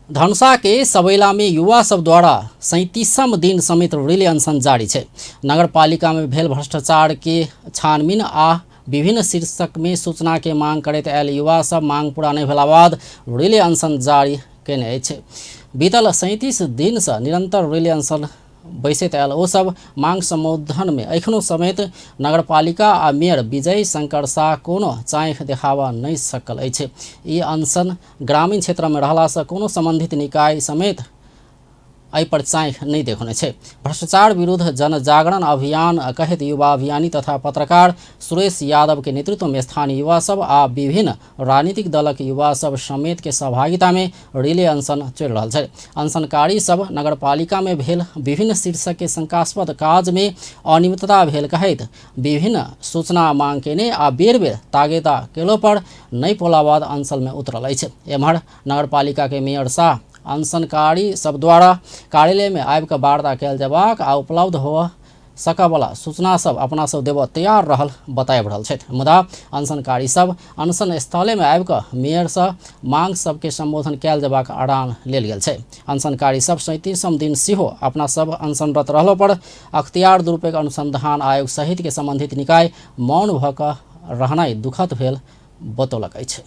धनुषा के सबैला में युवा सब द्वारा 37म दिन समेत रिले अनशन जारी छै। नगरपालिका में भेल भ्रष्टाचार के छानबीन आ विभिन्न शीर्षक में सूचना के मांग करैत आयल युवा सब मांग पूरा नहि भेला बाद रिले अनशन जारी केने अछि। बीतल 37 दिन से निरंतर रिले अनशन बैसैत आयल ओ सब मांग संबोधन में एखनो समेत नगरपालिका आ मेयर विजय शंकर शाह कोनो चाँखि देखाबऽ नहि सकल अछि। ई अनशन ग्रामीण क्षेत्र में रहला से कोनो संबंधित निकाय समेत एहि पर चाँखि नहि देखौने छै। भ्रष्टाचार विरुद्ध जनजागरण अभियान कहैत युवा अभियानी तथा पत्रकार सुरेश यादव के नेतृत्व में स्थानीय युवा सब आ विभिन्न राजनीतिक दलक युवा सब समेत के सहभागिता में रिले अनशन चलि रहल छै। अनशनकारी सब नगरपालिका में भेल विभिन्न शीर्षक के शंकास्पद काज में अनियमितता भेल कहैत विभिन्न सूचना मांग केने आ बेर बेर तागेदा केलो पर नहि पौला बाद अनशन में उतरल अछि। एम्हर नगरपालिका के मेयर शाह अनशनकारी सब द्वारा कार्यालय में आबि कऽ वार्ता कयल जेबाक आ उपलब्ध होअ सकऽवला सूचना सब अपना सब देबऽ तैयार रहल बताबि रहल छथि। मुदा अनशनकारी सब अनशन स्थले में आबि कऽ मेयर सँ मांग सबके संबोधन कयल जेबाक अड़ान लेल गेल छै। अनशनकारी सब 37म दिन सेहो अपना सब अनशनरत रहलो पर अख्तियार दुरुपयोग अनुसंधान आयोग सहित के संबंधित निकाय मौन भऽ कऽ रहनाइ दुखद भेल बतौलक अछि।